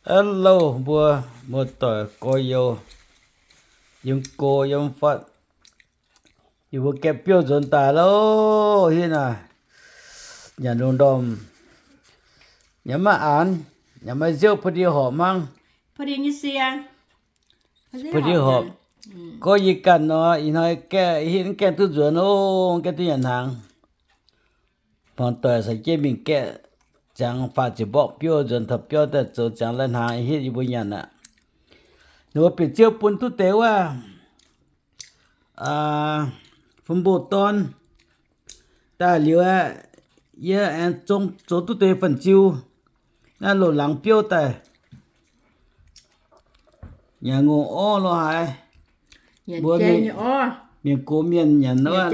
Hello mbuo muoz-doic gorx-youz, yiem go yiem fatv, yie mbuo gaeqv biouv nzuonx daaih loh. Hitv naaic nyanc lungh ndorm, nyanc maiv aanx, nyanc maiv nziouv, ba'di horpc hnangv. Ba'di horpc. Gorngv yie ganh nor, ih hnoi gaeqv, hitv gaeqv duqv nzuonx oc, gaeqv duqv nyanc hnaangx. Hmuangx doic caux jienv mingh gaeqv, ziangx faah ziepc mborqv biouv nzuonx taux biauv daaih zoux ziangx lai-hnaangx hitv yie mbuo nyanc aqv. Ninh mbuo bieqc ziouv bun duqv deix wuov, fun mboh dorn daaih liuz aqv, yie aengx zoux duqv deix fun-ziu naaiv loz-laangz biouv daaih. Nyanc ngongh orv lorz haaix, mbuo mienh gox mienh nyanc wuov,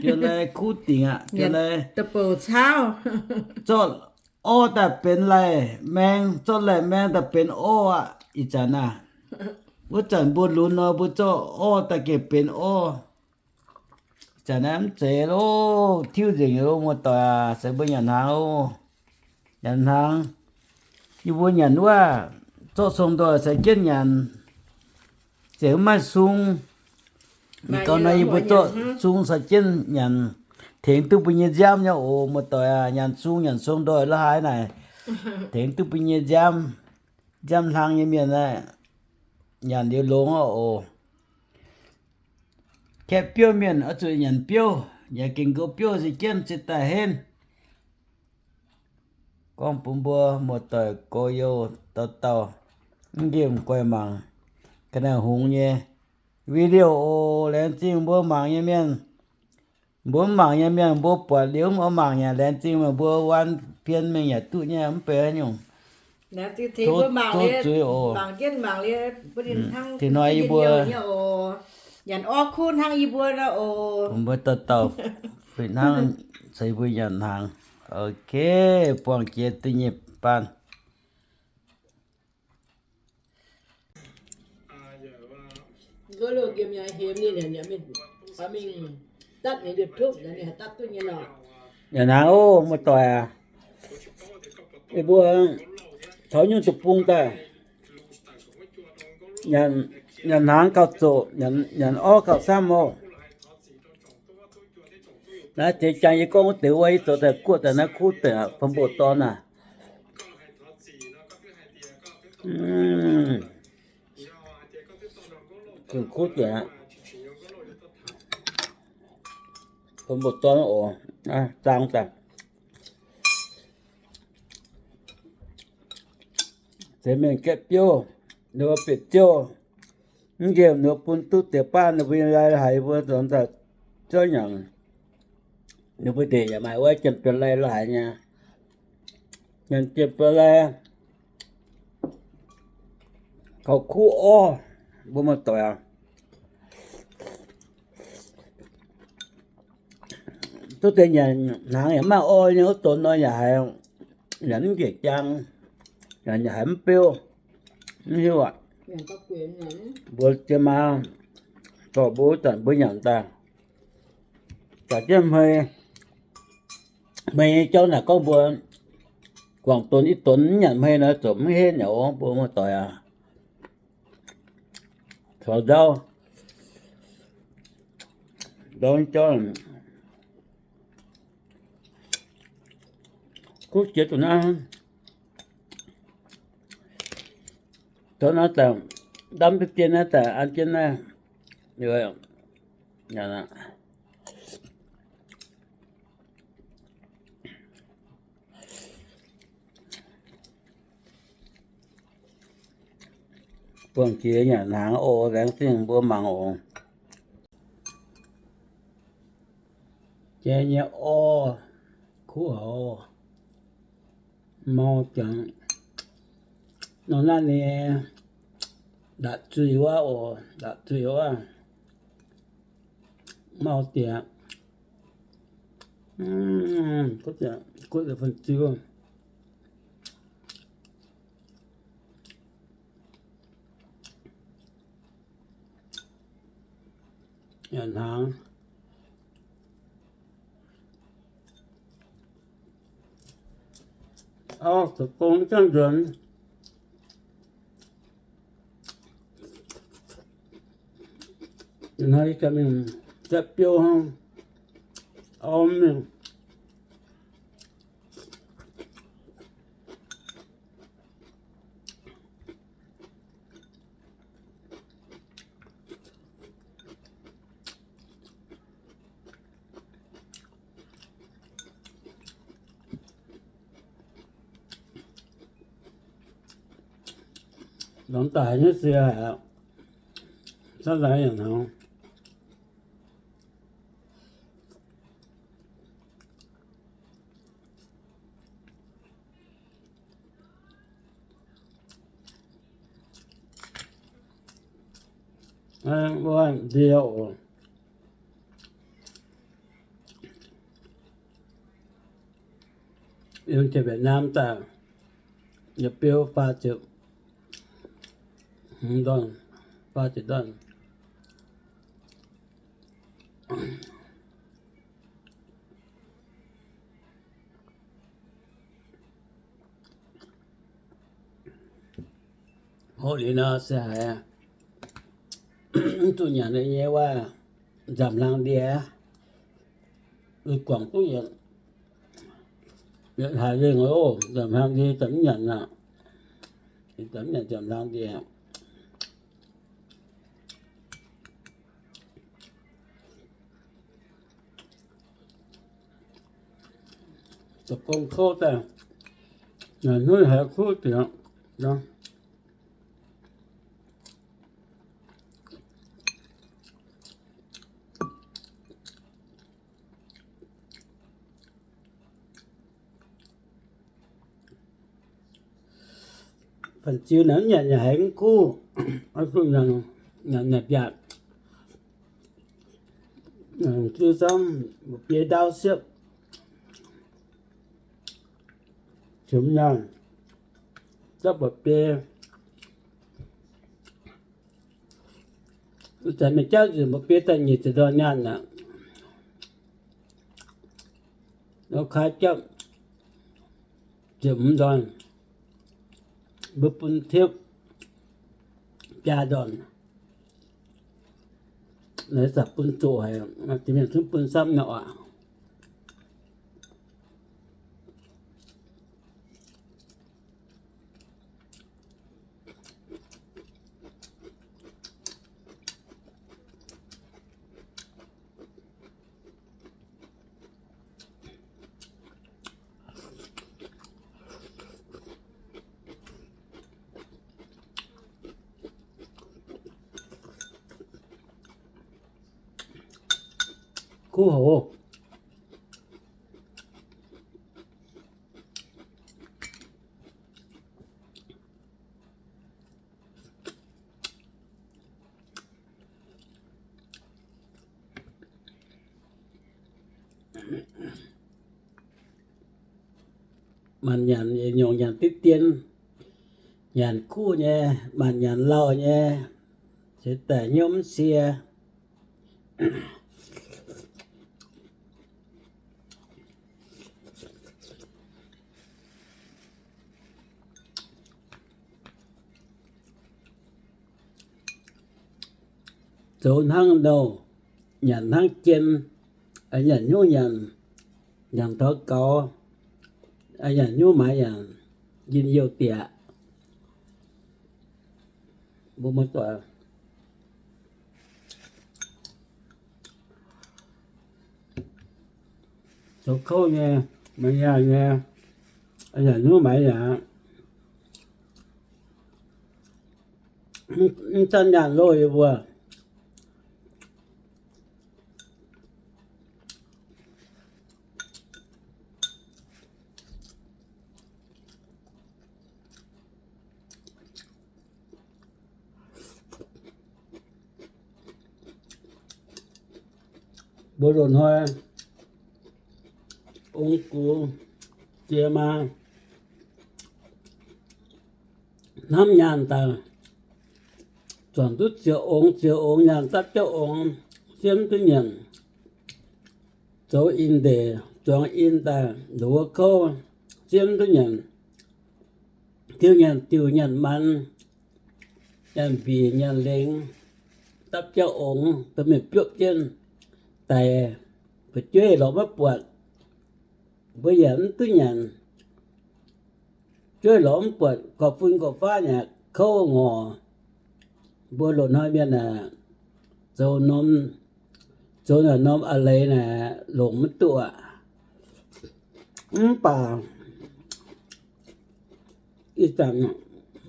biouv lai kuv dingc aqv, biouv lai, zorqv orv daaih benx lai maeng, zorqv lai maeng daaih benx orv aqv. Ih zanc naaiv, wuov zanc mbuo lunx nor, mbuo zorqv orv daaih gengh benx orv. Zanc naaiv mv zeiz loh, tiuv nzengc loh, muoz-doic aac, se mbuo nyanc hnaangx oc. Nyanc hnaangx, yie mbuo nyanc wuov, zorqv song ndoih caux jienv nyanc, zeiz mv maaih sung. Ninh gauh nor yie mbuo zorqv sung caux jienv nyanc, tengx duqv mbuo nyei nziaamv nyei oc, muoz-doic aac. Nyanc sung nyanc song ndoih la'haaix naaic, tengx duqv mbuo nyei nziaamv, nziaamv hlang nyei mienh aeqv, nyanc liuz longx oc. Kaeqv biouv mienh oix zuqc nyanc biouv, yaac gengh nqox biouv se jienv ciex daaih henv. Gorngv bun mbuo muoz-doic gorx-youz dauh dauh mv nqemh guaix mangc ga'naaiv hungx nyei video oc. Laengz zingh mbuo mangc nyei mienh. Mbuo mv mangc nyei mienh mbuo buatc liuz mv oix mangc yaac laengz zingh meih mbuo, waan pien mingh yaac duqv nyei, mv bei haaix nyungc. Tov zuiz oc. Tengx hnoi yie mbuo, mbuo dauh dauh fih hnangv ceix mbuo nyanc hnaangx. Ok, buangh jiex da'nyeic baan. Nyanc hnaangx oc, muoz-doic aac. Yie mbuo caux nyungc deic-bung daaih nyanc hnaangx gauh zoqc, nyanc orv gauh camv oc. Naaiv deix jangx yie gorngv wuov deix wuov, yie zoux daaih guoqv daaih naaiv kuv deix fun mboh dorn naaic. Gengh kuv deix aqv. Fun mboh dorn oc, zaang daaih. Zeiz mienh gaeqv biouv, ninh mbuo bieqc ziouv, mv nqemh ninh mbuo bun duqv deix baav ninh mbuo nyei lai haic, mbuo zoux daaih ziouv nyanc. Ninh mbuo ndeic yaac maaih wuov jiem biauv lai lorh haic nyei. Nyanc jiem biauv lai, kaux kuv orv, mbuo muoz-doic aac. Duqv deix nyanc hnaangx yaac maaih orv nyei, wuov donx nor yaac haiz nyanc mv njiec jaang, yaac haiz mv beuv, mv hiuv aqv. Mbuo jiem maaz dorh mbuo wuov zanc mbuo nyanc daaih, jaax jienv hmei, hmei nyei jauv naaic gorngv mbuo guangc donx ih donx mv nyanc hmei nor ziouc mv henv nyei oc, mbuo muoz-doic aac. Caux nzauv, nzauv jauv, kuv jiex zuqc naaiv, zoux naaiv daaih ndamv deix dien naaiv daaih an jienv naaiv. Buangh jiex nyanc hnaangx oc. Laengz zingh mbuo mangc oc. Jai nyei orv kuv haic, mau jangx. Nor naaiv nyei ndatc zuih wuov oc, ndatc zuih wuov, mau diex. Kuv fun-ziu. Nyanc hnaangx. Orv zoux gong mv gaengh nzuonx, Hnoi yie ganh mingh zatv biouv hnangv, auv mingh. Longx daic nyei sie haic aqv. Naaiv laengz yaac hnangv. Wuov ndie oc. Yiem jiex Việt Nam daaih, yietc biouv faah ziepc hmz ndorn, faah ziepc ndorn. Hopv liuz nor se haiz mv zuqc nyanc nyei wuov nzamc hlang ndie, uix guangc duqv yietc, yietc hlaax nzengc oc. Nzamc hlang ndie zanc mv nyanc aqv. Zanc mv nyanc nzamc hlang ndie. Zoux gong kouv daaih, nyanc hnyouv haiz kuv dingc. Fanh ziu naaic mv nyanc yaac haiz mv kuv, oix zuqc nyanc, nyanc nyanc biatc. Ziu camv, mba'biei ndaauv siepv, ziemx nyaanh, camv mba'biei. Zanc mingh jauv nzunc mba'biei daaih nyic ziepc ndorn nyaanh aqv. Nor kaaix jauv ziepc hmz ndorn, mbuo bun tipv biaa ndorn. Naaiv zanc bun zoqc haic, mienh zungv bun samv nor aqv. Kuv haic oc. Maanc nyanc nyungc nyanc diqv dien, nyanc kuv nyei, maanc nyanc lauh nyei, ceix daaih hnyouv mv sie. Zoux hnangv nouh, nyanc hnangv jien, nyanc hnyouv nyanc, nyanc taux gaux, nyanc hnyouv maaiz nyanc, njien-youh dieqc. Mbuo muoz-doic, zoux kouv nyei, maaiz nyaanh nyei, nyanc hnyouv maaiz nyanc, mv zanc nyaanh loh yie mbuo. Mbuo loz-hnoi ong gux jiex maa, hnamv nyaanh daaih, zuangx duqv ziouc ongx, ziouc ongx nyaanh dapv jauv ongx, siemv duqv nyanc. Zoux in ndeic zuangx in daaih nduov kouv, siemv duqv nyanc. Diuh nyanc diuc nyanc maan, nyanc mbic nyanc lengx, dapv jienv ongx, domh mienh biopv jienv daic, fu'jueiv lorz maiv buatc, mbuo yaac mv duqv nyanc. Fu'jueiv lorz mv buatc, gorqv-fun gorqv-faqv yaac kouv ngorc. Mbuo loz-hnoi mienh aah, zoux norm, zoux naaic norm a'leiz naaic longc maiv duqv aqv. Mv baac ih zanc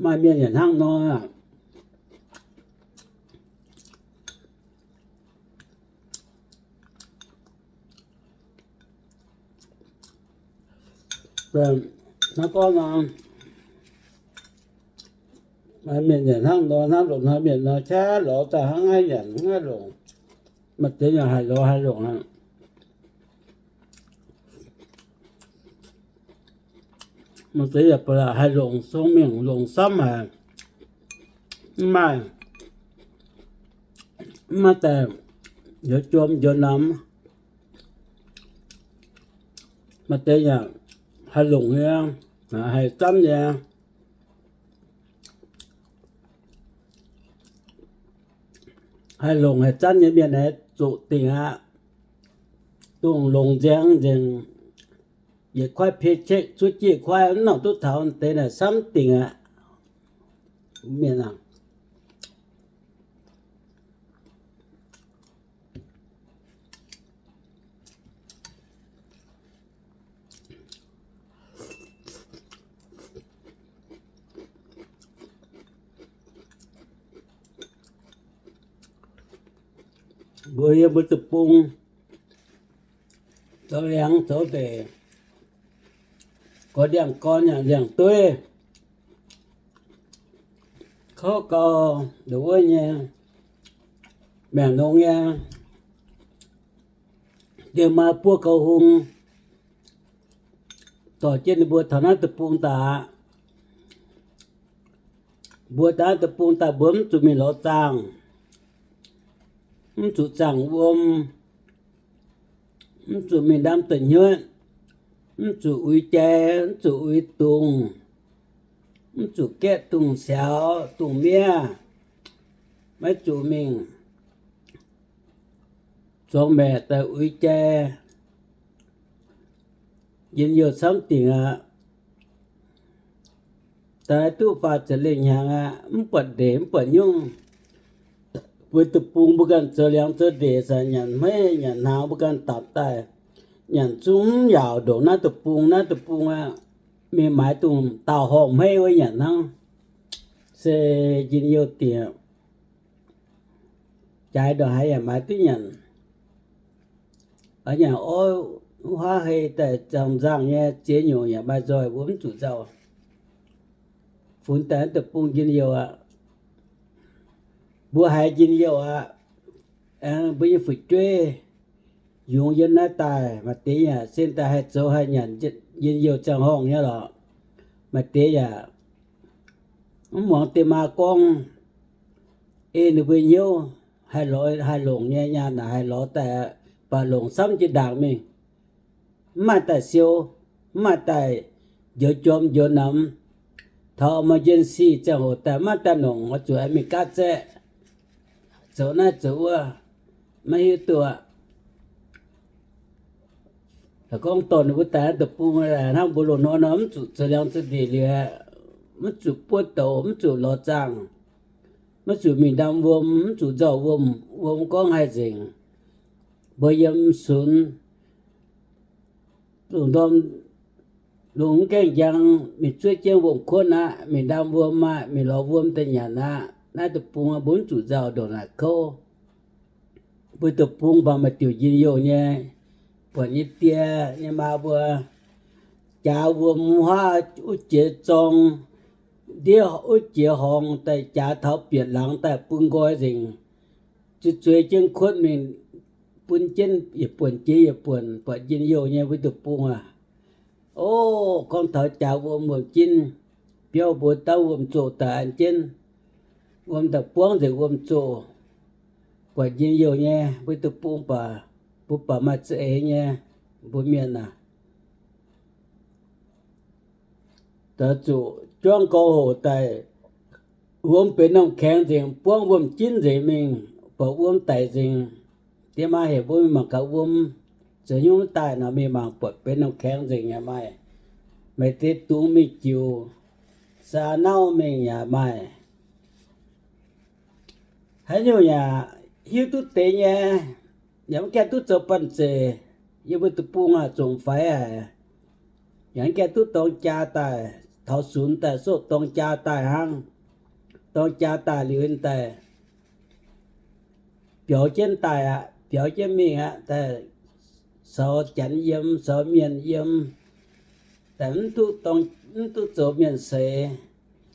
maaih mienh yaac hnangv nor aqv. Hnangv gorngv nor, maaih mienh yaac hnangv nor, hnangv loz-hnoi mienh nor, qaqv lorz daaih hnangv haih nyanc hnangv haih longc. Maaih deix yaac haih lorz haih longc aqv. Maaih deix yaac ba'laqc haih longc, sung mingh longc samv haic. Mv maaih, mv maaih daaih njoux jom njoux namx. Maaih deix yaac haih longc nyei, haih zanv nyei. Haih longc haih zanv nyei mienh aeqv, zoqc dingc aqv. Dongh longc nzaeng nzengc, yietc kuaaiv paycheck cuotv jiez kuaaiv mv nongc duqv taux deix naaic samv dingc aqv. Mienh aah, mbuo yiem mbuo deic-bung zoux liangx zoux ndeic, gorx ndiangx gorn yaac ndiangx dueiv, kouv gau, nduqc wuov nyei, maengc nongx nyei, diex maa buov gaux hung, dorh jienv ninh mbuo taux naaiv deic-bung daaih aqv. Mbuo daaih naaiv deic-bung daaih mbuo mv zuqc mingh lorz zaangh, mv zuqc zaangh wuom, mv zuqc mingh ndamv deic-nyuoqv, mv zuqc uix jai, mv zuqc uix dungz, mv zuqc gaeqv dungz siaaux dungz miev, maiv zuqc mingh zuangx maeqc daaih uix jai, njien-youh camv dingc aqv. Daaih duqv faah ziepc lengh hnyangx aqv, mv buatc ndeic mv buatc nyungc. Mbuo deic-bung mbuo ganh zoux liangx zoux ndeic, zanc nyanc hmeiv nyanc hnaangx mbuo ganh dapc daaih, nyanc zungv mv yaauc ndongc naaiv deic-bung. Naaiv deic-bung aqv, mingh maaiz dongh daauh horngh hmeiv wuov nyanc hnangv, se njien-youh dingc. Jaaix ndongc haaix yaac maaiz duqv nyanc. Oix nyanc orv huaav hei daaih nzangh-nzangh nyei ziex nyungc yaac maaih nzoih, mbuo mv zuqc nzauh. Funx daaih naaiv deic-bung njien-youh aqv. Mbuo haiz njien-youh aqv. Aengx mbuo nyei fu'jueiv yungz yiem naaiv daaih, maaih deix yaac sin daaih haih zoux haih nyanc njien-youh ziangh horngh nyei lorqc. Maaih deix yaac mv muangx deix maa gorngv, ei ninh mbuo hnyouv haih lorz haih longc nyei, nyaanh naaic haih lorz daaih, baac longc camv jiex ndaangc mingh. Mv maaih daaih siou, mv maaih daaih njoux jorm njoux namx. Taux emergency ziangh hoc daaih mv maaih daaih nongc, oix zuqc mingh gaatv zaeqv, zoux naaiv zoux wuov, maiv hiuv duqv aqv. Gorngv dorh ninh mbuo daaih naaiv deic-bung hnangv mbuo loz-hnoi nor, mv zuqc zoux liangx zoux ndeic liuz, mv zuqc buov douz, mv zuqc lorz zaangh, mv zuqc mingh ndamv wuom, mv zuqc nzauh wuom, wuom gorngv haih nzengc. Mbuo yiem sunx lungh ndorm lungh mv gaengh njang mingh zuov jienv wuom-kuotv aqv, mingh ndamv wuom aqv, mingh lorz wuom daaih nyanc aqv. Naaiv deic-bung mbuo mv zuqc nzauh ndongc naaic kouv. Mbuo deic-bung baac maaih diuc njien-youh nyei, buatc nyei die nyei maa mbuo jaax wuom huaav wuov jiex zorng, ndiev wuov jiex horngz daaih jaax taux bieqc laangz daaih bun nqoi nzengc. Zueiz zueiz jienv kuotv mingh bun jienv yietc buonc jiex yietc buonc, buatc njien-youh nyei mbuo deic-bung aac. O, gorngv taux jaax wuom wuom-jinv, biauv mbuo dauh wuom-zoh daaih an jienv, wuom daaih buangv nzengc wuom-zoh, buatc njien-youh nyei mbuo deic-bung baac, mbuo baac maaih za'eix nyei mbuo mienh aac. Daaih zuqc juangv gau hoc daaih, wuom benx norm kaengx nzengc, buangv wuom-jinv nzengc mingh, buatc wuom daic nzengc. Diex maa heuc mbuo mingh mangc gaax wuom zoux hnyouv daaih nor, mingh mangc buatc benx norm kaengx nzengc yaac maaih. Maaih deix dungz mingh jiux, saa nauv mingh yaac maaih. Haaix nyungc yaac hiuv duqv deix nyei, yaac mv gaengh duqv zoux banh zeic. Yie mbuo deic-bung aah, zongc faix haic, yaac mv gaengh duqv dorng jaa daaih, taux sunx daaih soqv dorng jaa daaih hnangv. Dorng jaa daaih liuz daaih biaux jienv daaih aqv, biaux jienv mingh aqv, daaih saux janx yiem, saux mienh yiem, daaih mv duqv zoux mienh seix.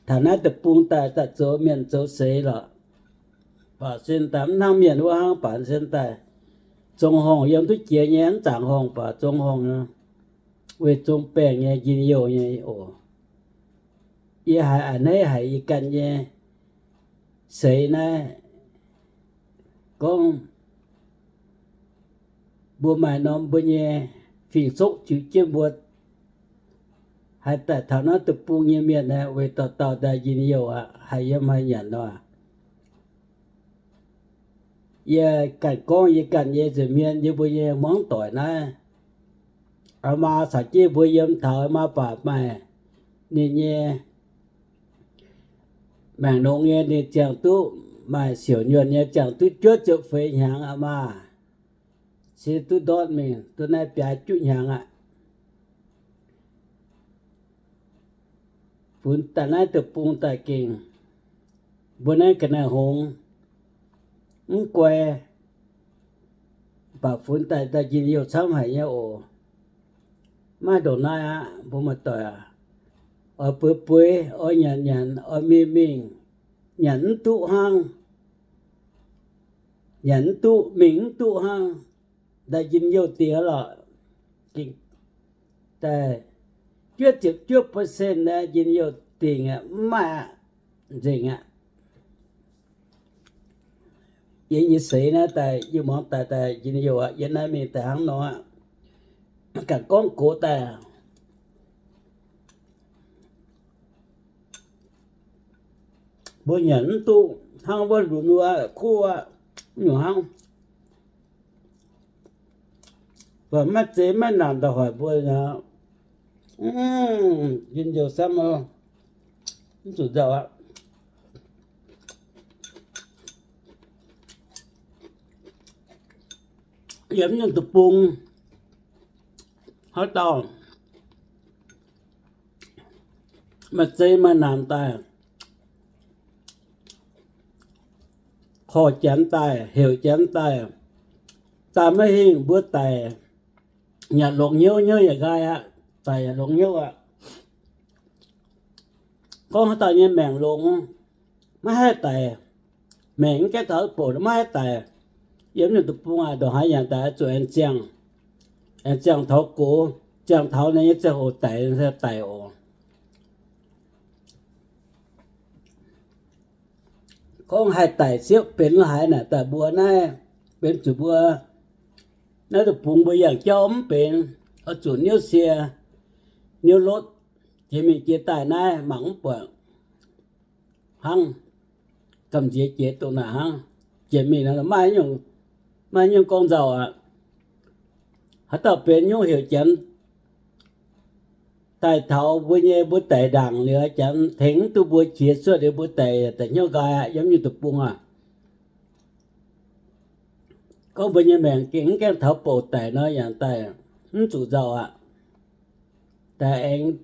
Taux naaiv deic-bung daaih, daaih zoux mienh zoux seix lorqc. Baac sin daaih mv hnangv mienh wuov hnangv, baac sin daaih zong horngh yiem duqv jiex nyei, mv zaangc horngh baac zong horngh, weic zong baengh nyei, njien-youh nyei oc. Yie haiz a'hneiv haic yie ganh nyei seix naaiv, gorngv mbuo maaih norm mbuo nyei fing-soqv ziux jienv mbuo, haih daaih taux naaiv deic-bung nyei mienh naaiv, weic dauh dauh daaih njien-youh aqv, haih yiem haih nyanc nor. Yie ganh gorngv yie ganh nyei nza'hmien, yie mbuo nyei hmuangv doic naaiv, aa maa caux jienv mbuo yiem taux maa baac maaih ninh nyei maengc longx nyei, ninh ziangh duqv maaih siouc nyuonh nyei, ziangh duqv juov ziepc feix hnyangx aqv maah. Se duqv ndortv mingh duqv naaiv biaa juqv hnyangx aqv. Funx daaih naaiv deic-bung daaih gengh, mbuo naaiv ga'naaiv hngongx mv guai, baac funx daaih daaih njien-youh camv haic nyei oc. Maiv ndongc naaiv aqv, mbuo muoz-doic aac, oix bueix bueix, oix nyanc nyanc, oix mingh mingh, nyanc mv duqv hnangv, nyanc mv duqv, mingh mv duqv hnangv, daaih njien-youh dingc lorqc. Daaih juov ziepc juov percent naaiv njien-youh dingc aqv, mv maaih aqv, nzengc aqv. Yie nyei seix naaiv daaih, yie muangx daaih, daaih njien-youh aqv. Yie naaiv mingh daaih hnangv nor aqv. Ganh gorngv gox daaih, mbuo nyanc mv duqv hnangv wuov lunx wuov, kuv wuov, nyungc hnangv. Mv baac maiv zeiz maiv naanc daaih hoic mbuo, njien-youh camv, mv zuqc nzauh aqv. Yiem nyungc deic-bung, haaix dauh maaih zei maaih naanc daaih, korv janx daaih, heuc janx daaih, daaih maiv hingh mbuo daic, yaac longx hnyouv, hnyouv yaac nqaai aqv. Daic yaac longx hnyouv aqv. Gorngv haaix dauh nyei maengc longx, maiv haih daic, maengc mv gaengh taux bouc maiv haih daic, yiem nyungc deic-bung aac, ndongc haaix yaac daic, zuqc aengx ziangh, aengx ziangh taux gox, ziangh taux ninh nyei ziangh hoc daic, daic oc. Gorngv haih daic siepv benx lo haaix naaic daaih mbuo naaiv, benx zuqc mbuo naaiv deic-bung mbuo yangh jauv mv benx, oix zuqc niouv sie, niouv lotv, jiex mingh jiex daaih naaiv mangc mv buatc hnangv, gamh nziex jiex dongh naaic hnangv. Jiex mingh maiv, maiv nyungc gorngv nzauh aqv. Haaix dauh benx nyungc heuc janx daaih taux mbuo nyei, mbuo daic ndaangc liuz, janx tengx mv duqv mbuo qiex cuotv liuz, mbuo daic da'hnyouv nqaai aqv, yiem nyungc deic-bung aac. Gorngv mbuo nyei maengc gengh mv gaengh taux bouc daic nor, yaac daaih mv zuqc nzauh aqv. Daaih aengx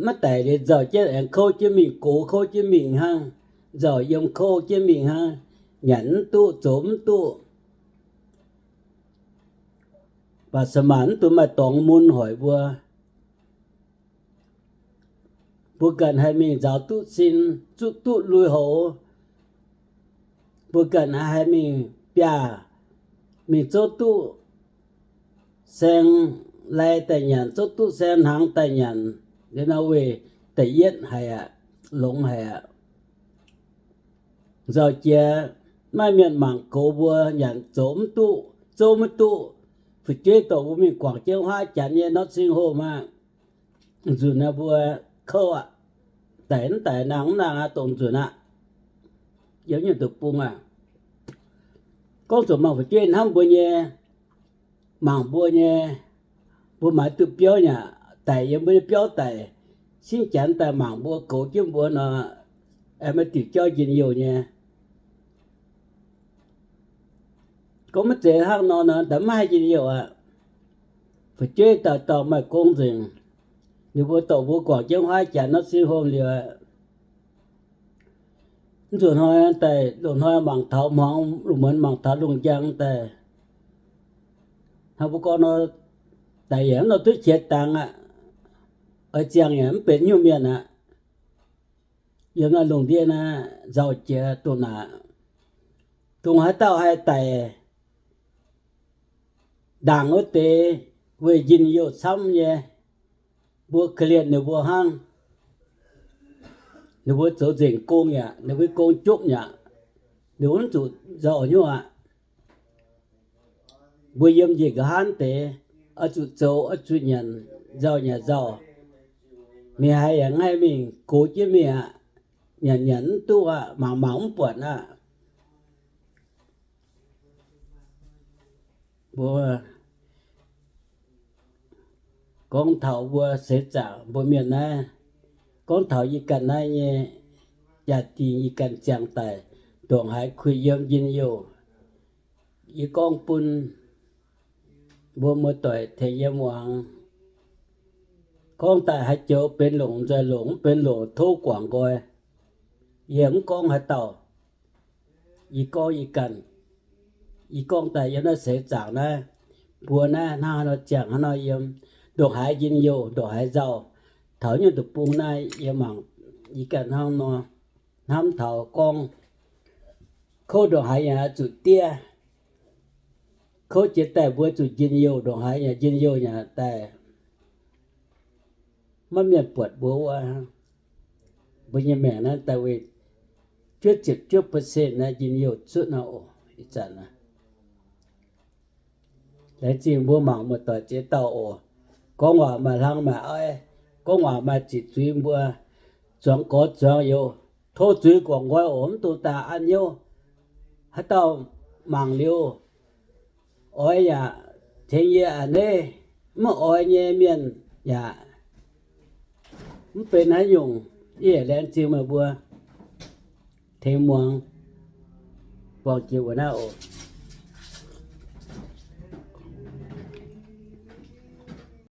maiv daic liuz nzauh jienv aengx kouv jienv mingh, gox kouv jienv mingh hnangv, nzauh yiem kouv jienv mingh hnangv, nyanc mv duqv, zoux mv duqv. Baac se maaih mv duqv maaih dorngx mun hoic mbuo. Mbuo ganh haih mingh nzaaux duqv sin, zuqv duqv lui-houx. Mbuo ganh haih mingh biaav, mingh zouv duqv saeng lai daaih nyanc, zouv duqv saeng hnaangx daaih nyanc. Liuz nor weic da'yietv haic aqv, longx haic aqv. Nzauh jiex, maiv mienh mangc gox mbuo nyanc zoux mv duqv, zouv maiv duqv. Fu'jueiv dorh mbuo mingh guangc jienv huaav janx nyei nursing home aqv. Nzunc naaiv mbuo kouv aqv. Daic mv daic, nangh mv nangh aqv, dongh nzunc aqv. Yiem nyungc deic-bung aac, Gorngv zuqc mangc fu'jueiv hnamv mbuo nyei, mangc mbuo nyei, mbuo maaiz duqv biauv nyei aqv, daic yiem mbuo nyei biauv daic, cingv janx daaih mangc mbuo, goux jienv mbuo nor, aengx maaih diuc jauv njien-youh nyei. Gorngv maiv zeiz hnangv nor nor, daaih maiv haih njien-youh aqv. Fu'jueiv dauh dauh maaih gong nzengc. Ninh mbuo dorh mbuo guangc jienv huaav jaax nursing home liuz, mv nzunc hnoi daaih, loz-hnoi mangc taux hmuangx, lungh muonz mangc taux lungh njang daaih, hnangv mbuo gorngv nor, daic yaac mv nor duqv qiex dangx aqv. Oix ziangh yaac mv benx nyungc mienh aqv. Yiem naaiv lungh ndiev naaiv nzauh jiex dongh naaic, dongh haaix dauh haih daic ndaangc wuov deix, weic njien-youh camv nyei, mbuo korv-lienh ninh mbuo hnangv. Ninh mbuo zoux nzengc gong yaac, ninh mbuo gong jopv yaac, ninh mbuo mv zuqc nzauh nyungc aqv. Mbuo yiem njiec nqa'haav deix, oix zuqc zoux, oix zuqc nyanc, nzauh yaac nzauh. Mingh haaix yaac mv haih mingh, gox jienv mingh aqv. Nyanc nyanc mv duqv aqv, mangc mangc mv buatc aqv. Mbuo gorngv taux mbuo seix zaangc mbuo mienh naaiv, gorngv taux yie ganh naaiv nyei jaa-dingh, yie ganh ziangh daaih ndongc haaix kuh yiem njien-youh, yie gorngv bun mbuo muoz-doic tengx yie muangx. Gorngv daaih haaix joux benx longc nzoih longc, mv benx longc tov guangc nqoi. Yie mv gorngv haaix dauh, yie gorngv yie ganh. Yie gorngv daaih yiem naaiv seix zaangc naaiv, mbuo naaiv hnangv haaix nor ziangh hnangv nor yiem, ndongc haaix njien-youh, ndongc haaix nzauh. Taux nyungc deic-bung naaiv yie mangc, yie ganh hnangv nor hnamv taux gorngv, kouv ndongc haaix yaac zuqc diev. Kouv jiex daaih mbuo zuqc njien-youh, ndongc haaix yaac njien-youh yaac daaih maiv mienh buatc mbuo wuov. Mbuo nyei maengc naaiv daaih weic juov ziepc juov percent naaiv njien-youh cuotv nor oc. Ih zanc laengz zingh mbuo mangc muoz-doic ziex dauh oc. Gorngv waac maaih hlang maaih aiv, gorngv waac maaih ziqc zuiz, mbuo zuangx gorx zuangx youz, tov zuiz guangc nqoi oc. Mv dungx daaih an hnyouv. Haaix dauh mangc liuz oix yaac tengx yie a'hneiv, mv oix nyei mienh yaac mv benx haaix nyungc. Yie laengz zingh meih mbuo tengx muangx. Buangh jiex wuov naaiv oc.